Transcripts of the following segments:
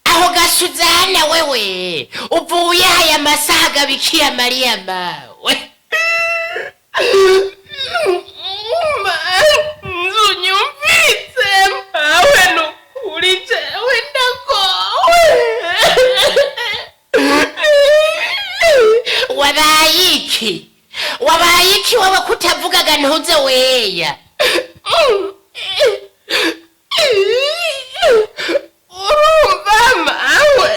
Aho gasuzana wewe uvuye aya masaha gabikiye Mariya mawe. Nzunyumvise mawe, nukuri jewe ndagowe. Wabaye iki? Wabaye iki wowe kutavugaga ntuze weya? Urumva mawe,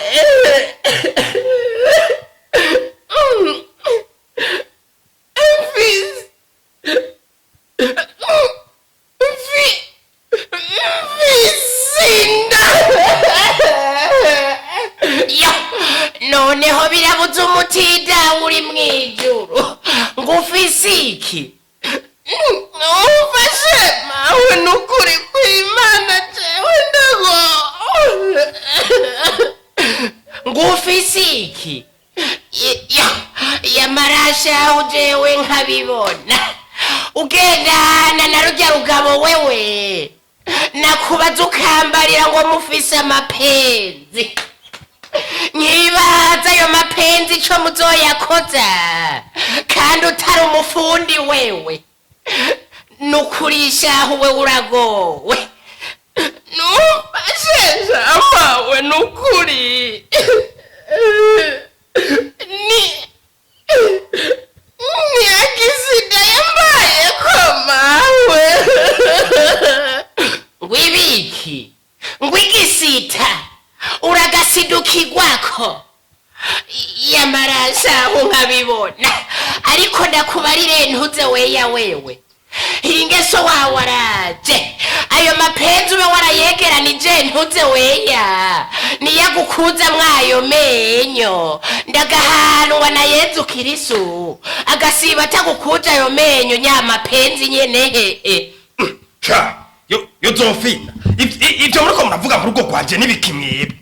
mfise mfise inda. Yo, noneho birabuze umutida uri mwijuru ngo ufise iki? Umfashe mawe, nukuri kw'Imana jewe ndagowe. Ngo ufise iki? Yamarashaho jewe nkabibona ugendana na rujya rugabo wewe nakubaza ukambarira ngo mufise amapenzi, nkibaza ayo mapenzi ico muzoyakoza kandi utari umufundi wewe. Nukurishaho wewe uragowe. Numfashe mawe, nukuri ni agisida yambayeko mawe. Ngwibiki? Ngwigisita uragasidukirwako yamarashaho nkabibona, ariko ndakubarire ntuze weya wewe ingeso wawe araje ayo mapenzi ube warayegeranije ntuze weya niyagukuza mwayo menyo ndagahanwa na Yezu Kirisu agasiba atagukuza ayo menyo nyamapenzi nyene hehe. Ca yo yozofina ivyo muriko muravuga mu rugo rwanje n'ibiki mwebwe?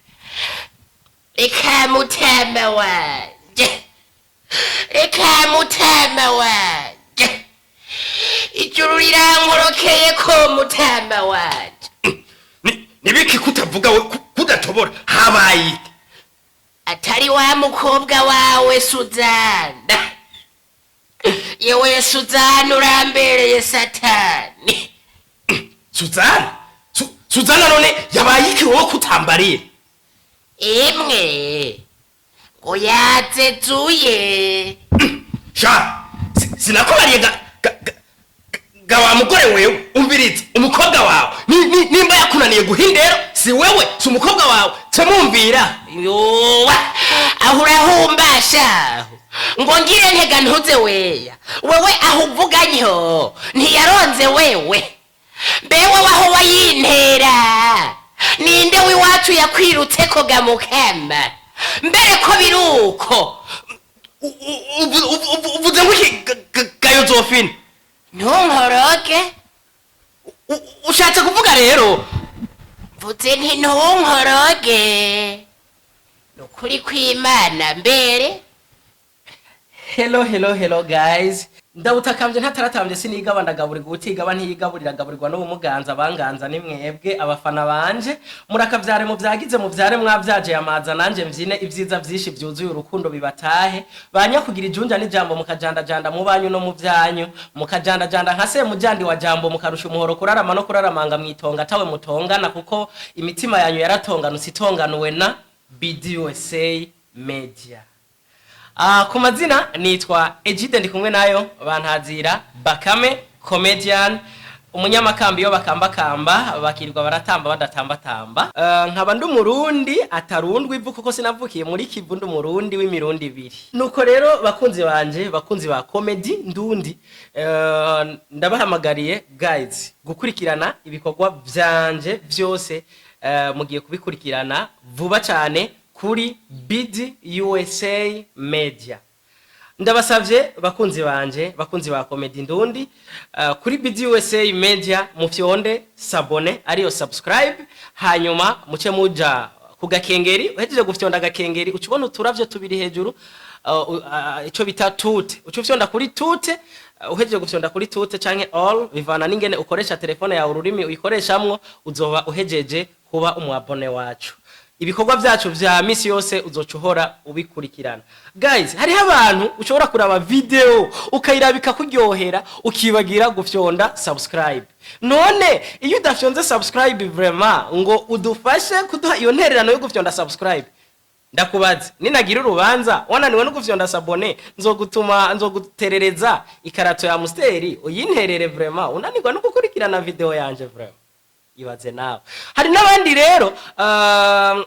Reka mutama wanje, reka mutama wanje, ijuru rirankorokeye ko mutama wanje. Nibiki kutavuga we kudatobora? Habaye iki? Atari wa mukobwa wawe Suzana. Yewe Suzana, urambereye satani. Suzana? Suzana none yabaye iki wowe kutambariye? Imwe ngo yazezuye. Sha, sinakubariye ga wa mugore wewe, umviriza umukobwa wawe nimba yakunaniye guhindera si wewe si umukobwa wawe camumvira. Yowa, aho urahumbasha ngo ngire ntega ntuze weya wewe aho uvuga nyo ntiyaronze wewe mbewe waho wayintera ninde w'iwacu yakwirutse ko gamukama mbere ko biruko? Uvuze ngo iki ga Yozofina? Ntunkoroge. Ushatse kuvuga rero? Mvuze nti ntunkoroge, ni ukuri kw'Imana mbere. Hello, hello, hello guys. Ndabutakambye ntataratambye sinigaba ndagaburirwa utigaba ntiyigaburira agaburirwa n'ubumuganza banganza ni mwebwe abafana banje murakavyare muvyagize muvyare mwavyaje amaza nanje mvyine ibyiza vyinshi vyuzuye urukundo bibatahe banyakugira ijunja n'ijambo mukajandajanda mu banyu no mu vyanyu mukajandajanda nka semujandi wa jambo mukarusha umuhoro kurarama no kuraramanga mwitonga atawe mutongana kuko imitima yanyu yaratonganutse itonganuwe na BDUSA Media. Ku mazina nitwa Egide ndi kumwe nayo bantazira Bakame comedian umunyamakamba iyo bakambakamba bakirwa baratamba badatambatamba. Nkaba ndi umurundi atarundwa ivu kuko sinavukiye muri Kivu, ndi umurundi w'imirundi ibiri. Nuko rero bakunzi banje, bakunzi ba comedy ndundi, ndabahamagariye guys gukurikirana ibikorwa vyanje vyose. Mugiye kubikurikirana vuba cyane kuri BD USA Media. Ndabasavye bakunzi banje, bakunzi ba comedy ndundi, kuri BD USA Media mufyonde s'abonner ariyo subscribe, hanyuma muce muja ku gakengeri. Uhejeje gufyonda agakengeri uca ubona uturavyo tubiri hejuru, ico bita toutes, uca ufyonda kuri toutes. Uhejeje gufyonda kuri toutes canke all bivana n'ingene ukoresha telefone yawe, ururimi uyikoreshamwo, uzoba uhejeje kuba umu abonné wacu. Ibikorwa byacu vya misi yose uzoca uhora ubikurikirana. Guys, hariho abantu ushobora kuraba video ukayiraba ikakuryohera, ukibagira gufyonda subscribe. None iyo udafyonze subscribe vraiment ngo udufashe kuduha iyo ntererano yo gufyonda subscribe, ndakubaza, ninagira urubanza wananiwe no gufyonda s'abonner, nzogutuma nzoguterereza ikarato ya Amstel uyinterere? Vraiment unanirwa no gukurikirana video yanje, vraiment ibaze nawe. Hari n'abandi rero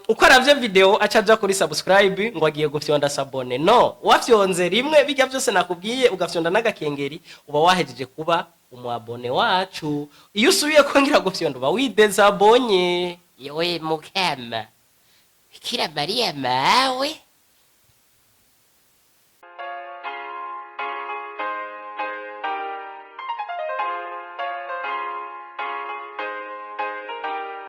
uko aravye video aca aja kuri subscribe ngo agiye gufyonda s'abonner. No wafyonze rimwe bijya byose nakubwiye, ugafyonda n'agakengeri, uba wahejeje kuba umu abonné wacu. Iyo usubiye kongera gufyonda, uba widezabonye. Yewe mukama, Bikira Mariya mawe.